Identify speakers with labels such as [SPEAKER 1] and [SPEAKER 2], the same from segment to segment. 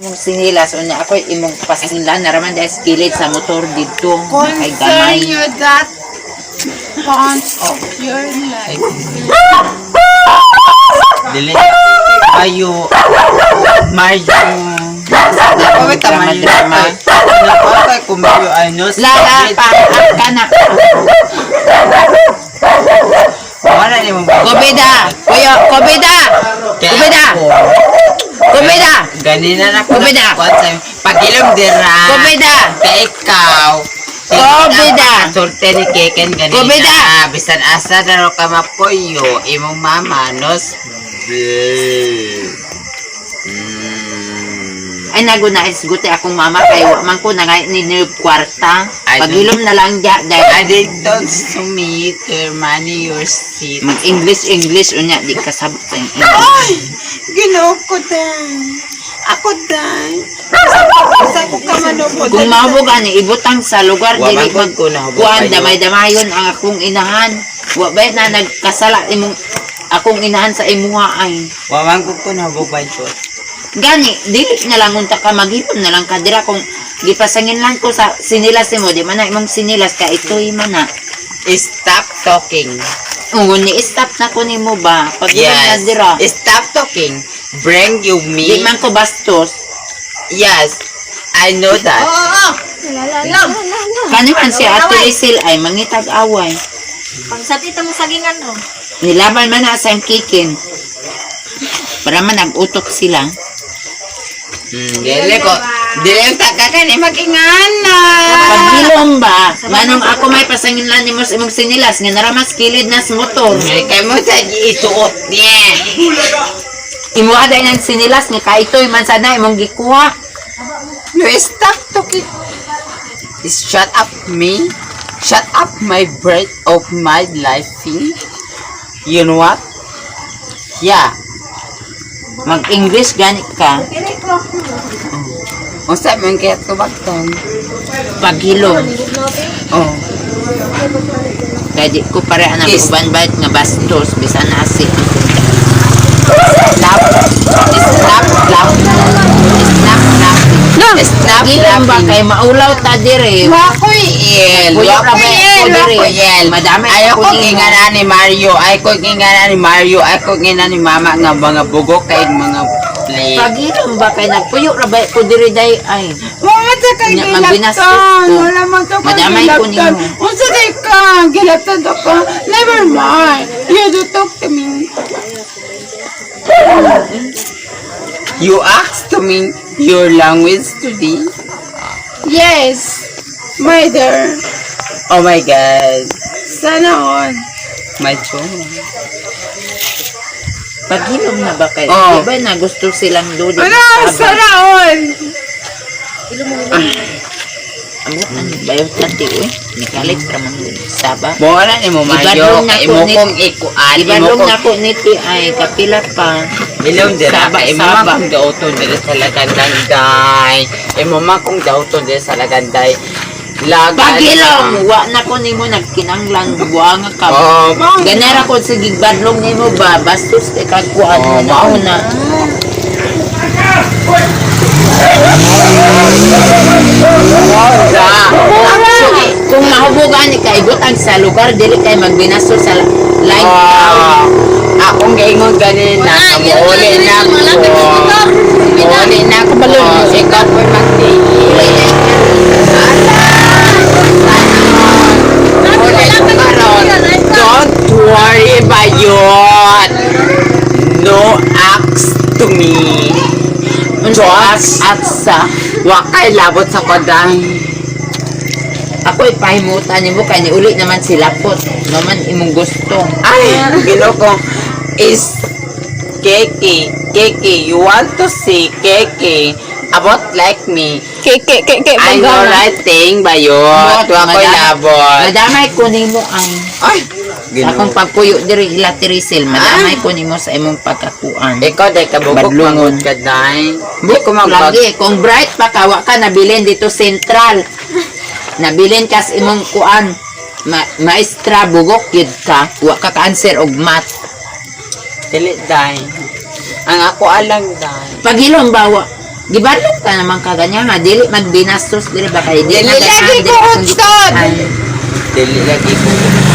[SPEAKER 1] Imong sinilas unya ako imong pasinlan naraman dahil sa kilid sa motor didto kay gamay.
[SPEAKER 2] Concern you that part of your life.
[SPEAKER 3] Dili. Ayo. Mario. Nako ta
[SPEAKER 1] Drama,
[SPEAKER 3] Mario.
[SPEAKER 1] drama.
[SPEAKER 3] Nako kay kumayo ano.
[SPEAKER 1] Lala pa ka na.
[SPEAKER 3] Wala ni mo.
[SPEAKER 1] Kobida. Kuya, kobida. Kobida. Kobida.
[SPEAKER 3] Ganina na ko.
[SPEAKER 1] Kubida.
[SPEAKER 3] Pagilom dira.
[SPEAKER 1] Kobida.
[SPEAKER 3] Kay ikaw.
[SPEAKER 1] Kubida.
[SPEAKER 3] Sulte ni Keken ganina.
[SPEAKER 1] Kubida.
[SPEAKER 3] Bisan asa na raw ka mapuyo. Imong mama nos.
[SPEAKER 1] Ay naguna isguti akong mama kay wa man ko nangay ni ni kwarta.
[SPEAKER 3] Ay,
[SPEAKER 1] Pagilom na lang diya
[SPEAKER 3] I
[SPEAKER 1] dahil
[SPEAKER 3] did don't to me to money your seat.
[SPEAKER 1] Mag English English unya di kasabot sa English.
[SPEAKER 3] Ay! Ginoo ko, day. Ako, day. Sa ko ka manubod.
[SPEAKER 1] Kung mahubog ani ibutang sa lugar
[SPEAKER 3] Wa
[SPEAKER 1] dili
[SPEAKER 3] man gud ko nahubog
[SPEAKER 1] kuan
[SPEAKER 3] kayo.
[SPEAKER 1] damay-damayon ang akong inahan. Wa ba na nagkasala imong akong inahan sa imuha ay.
[SPEAKER 3] Waman ko ko nahubog ba yun?
[SPEAKER 1] Gani dili na lang unta ka maghipon na lang ka dira kung gipasangin lang ko sa sinilas nimo di man na imong sinilas ka itoy man na.
[SPEAKER 3] Stop talking.
[SPEAKER 1] Oo, ni stop na ko nimo ba? Pag na
[SPEAKER 3] Yes.
[SPEAKER 1] dira.
[SPEAKER 3] Stop talking. Bring you me.
[SPEAKER 1] Di man ko bastos.
[SPEAKER 3] Yes. I know that.
[SPEAKER 2] Oo!
[SPEAKER 1] Kani man si Ate Rizel ay mangitag away.
[SPEAKER 4] Pagsapit mo sagingan ro.
[SPEAKER 1] Nilaban man na sa kikin. Para man nag-utok sila.
[SPEAKER 3] Dili ko. Dili ta ka kani magingana.
[SPEAKER 1] Pagilom ba? Manong ako may pasangin lang nimo sa imong sinilas nga naramas kilid na sa motor.
[SPEAKER 3] Kay mo sa isuot niya.
[SPEAKER 1] Imuha dahil ng sinilas nga kaitoy man sana imong gikuha.
[SPEAKER 3] You stop talking. Shut up me. Shut up my breath of my life. You know what? Yeah.
[SPEAKER 1] Mag-English gani ka.
[SPEAKER 3] Unsa man kaya tubagtan?
[SPEAKER 1] Paghilom.
[SPEAKER 3] Oh.
[SPEAKER 1] Kaya di ko pare anak
[SPEAKER 3] Yes.
[SPEAKER 1] uban ba nga bastos bisan na si
[SPEAKER 3] Stop. Stop laughing. Stop laughing. Stop
[SPEAKER 1] Paghilom ba
[SPEAKER 3] laughing.
[SPEAKER 1] kay maulaw ta dire.
[SPEAKER 3] Wakoy il.
[SPEAKER 1] Kuya,
[SPEAKER 3] Wakoy
[SPEAKER 1] rabay
[SPEAKER 3] il.
[SPEAKER 1] ako dire.
[SPEAKER 3] Wakoy il.
[SPEAKER 1] Madami
[SPEAKER 3] Ayaw
[SPEAKER 1] ako
[SPEAKER 3] ko
[SPEAKER 1] nimo.
[SPEAKER 3] ingana ni Mario. Ayaw ko ingana ni Mario. Ayaw ko ingana ni Mama nga mga bugok kay mga play.
[SPEAKER 1] Paghilom ba kay nagpuyo ra ba ko dire day ay.
[SPEAKER 2] Wala ta kay
[SPEAKER 1] Nya, magbinastos
[SPEAKER 2] gilaptan.
[SPEAKER 1] ko.
[SPEAKER 2] Wala man ka kay
[SPEAKER 1] Madamay ko
[SPEAKER 2] gilaptan.
[SPEAKER 1] nimo.
[SPEAKER 2] Unsa day ka? Gilaptan to ka. Never mind. You do talk to me.
[SPEAKER 3] You asked to me your language today.
[SPEAKER 2] Yes. My dear.
[SPEAKER 3] Oh my God.
[SPEAKER 2] Sana all.
[SPEAKER 3] My joy.
[SPEAKER 1] Paghilom na ba kay?
[SPEAKER 3] Oh.
[SPEAKER 1] Di ba na gusto silang dudi?
[SPEAKER 2] Ano? Sana all.
[SPEAKER 1] Amot ang bayo tati uy. Nikalit ra man saba.
[SPEAKER 3] Mo na ni mo Mario.
[SPEAKER 1] Ibadlong na
[SPEAKER 3] Kay
[SPEAKER 1] ko
[SPEAKER 3] imo
[SPEAKER 1] ni-
[SPEAKER 3] kong ikuan. Imo
[SPEAKER 1] Ibadlong
[SPEAKER 3] kong
[SPEAKER 1] na ko niti ay kapila pa.
[SPEAKER 3] Ilong dira
[SPEAKER 1] Saba,
[SPEAKER 3] kay imo
[SPEAKER 1] saba.
[SPEAKER 3] man kong dauton diri sa Lagandanday. Imo man kong dauton diri sa Laganday. Lagan.
[SPEAKER 1] Paghilom wa na ko nimo nagkinanglan buanga ka.
[SPEAKER 3] Oh,
[SPEAKER 1] Ganera ko sige badlong nimo ba bastos kay kagkuan
[SPEAKER 3] Oh,
[SPEAKER 1] na una.
[SPEAKER 3] da.
[SPEAKER 1] Actually, kung mahubog ani ka ibutang sa lugar dili kay magbinaso sa line.
[SPEAKER 3] Ah, akong gaingon ganin na
[SPEAKER 4] Wala, yun
[SPEAKER 3] muuli
[SPEAKER 4] na,
[SPEAKER 3] na
[SPEAKER 4] yun,
[SPEAKER 3] ko.
[SPEAKER 4] malapit sa motor.
[SPEAKER 3] Muuli na ko. Ikaw po'y magtiil. Muuli ko karon. Don't worry bayot. No acts to me. Diyos.
[SPEAKER 1] At sa
[SPEAKER 3] Wa kay labot sa koday.
[SPEAKER 1] ako ipahimutan nimo kay niuli naman sila pot. Naman imong gusto.
[SPEAKER 3] Ay, ginoo is Keke. Keke, you want to see Keke about like me.
[SPEAKER 2] Keke, keke,
[SPEAKER 3] I know right thing ba yun? Wa ko'y labot.
[SPEAKER 1] Madamay ko nimo ang
[SPEAKER 3] Ay,
[SPEAKER 1] sa akong pagpuyo diri ila Tirisil, madamay ko nimo sa imong pagkakuan.
[SPEAKER 3] Ikaw dahil kabugok
[SPEAKER 1] Badlungon.
[SPEAKER 3] mangod ka day. Di ko magbag.
[SPEAKER 1] Lagi, kung bright pa ka, wa ka nabilin dito central. Nabilin ka sa imong kuan. Maestra bugok yun ka, wa ka ka-answer og math.
[SPEAKER 3] Dili day. Ang ako alang day.
[SPEAKER 1] Pagilom ba wa Gibalok ka naman kaganyan nga dili magbinastos dili ba kay
[SPEAKER 3] Dili
[SPEAKER 1] dili
[SPEAKER 2] lagi ko hutsod.
[SPEAKER 3] Dili lagi ko.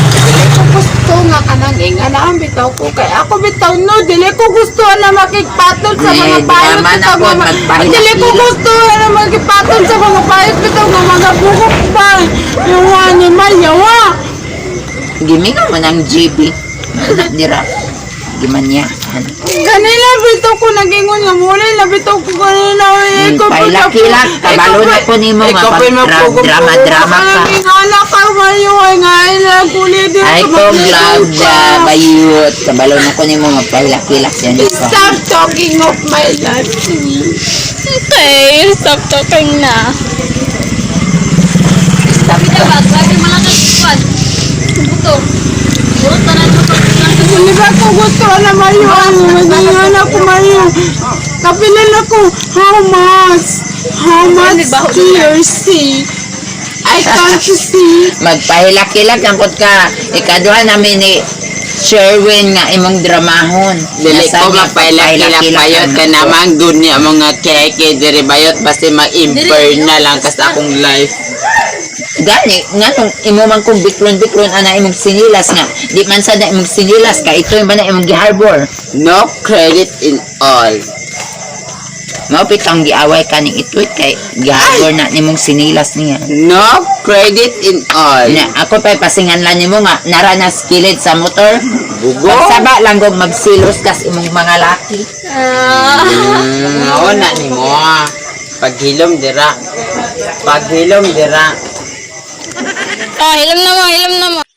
[SPEAKER 2] Dili ko gusto nga kanang inganaan bitaw ko kay ako bitaw, no, dili ko gusto na makigpatol sa mga
[SPEAKER 1] Eh,
[SPEAKER 2] bayot
[SPEAKER 1] drama na
[SPEAKER 2] bitaw
[SPEAKER 1] po,
[SPEAKER 2] nga dili ko gusto na makigpatol sa mga bayot bitaw nga mga bugok pa yung animal yawa.
[SPEAKER 1] Gimingaw man ang GB. Ana dira. Gimanyakan.
[SPEAKER 2] Ganila bitaw ko nagingon nga muli na bitaw ko ganila eh. Ikaw pa
[SPEAKER 1] Pailak-ilak, kabalo na ko nimo nga
[SPEAKER 3] Ikaw pa
[SPEAKER 1] pag drama-drama ka.
[SPEAKER 2] Ingala ka mayo ay nga ila kuli di
[SPEAKER 1] Ay ko glove da bayot. Kabalo na ko nimo nga pailak-ilak yan ko.
[SPEAKER 2] Stop talking of my life to me.
[SPEAKER 5] Okay, stop talking na.
[SPEAKER 1] Stop.
[SPEAKER 4] Diba, grabe malaki kwan. Buto. Burot tanan mo pag
[SPEAKER 2] Hindi ba ko gusto na mayo ano, magingan ako mayo. Kapilan ako, how much? How much do you see? I can't see.
[SPEAKER 1] Magpahilak-hilak ang kot ka. Ikaduha namin ni Sherwin nga imong dramahon.
[SPEAKER 3] Dili
[SPEAKER 1] Nasa
[SPEAKER 3] ko
[SPEAKER 1] niya
[SPEAKER 3] mapahilak-hilak
[SPEAKER 1] pagpahilak-hilak
[SPEAKER 3] bayot
[SPEAKER 1] ang
[SPEAKER 3] ka
[SPEAKER 1] ko.
[SPEAKER 3] naman gunya mga keke diri bayot basta mag-imper na lang kas akong life.
[SPEAKER 1] Gani, nganong imo man kong biklon-biklon ana imong sinilas nga. Di man sad na imong sinilas ka ito man na imong giharbor.
[SPEAKER 3] No credit in all.
[SPEAKER 1] Mao kang giaway kaning ituit kay giharbor na nimong sinilas niya.
[SPEAKER 3] No credit in all.
[SPEAKER 1] Na ako pa'y pasinganlan nimo nga naranas kilid sa motor.
[SPEAKER 3] Bugo.
[SPEAKER 1] Pagsaba lang gog magsilos kas imong mga laki.
[SPEAKER 5] Ah.
[SPEAKER 3] Oo na nimo. Ah. Paghilom dira. Paghilom dira.
[SPEAKER 5] Oh, hilam na mo, hilam na mo.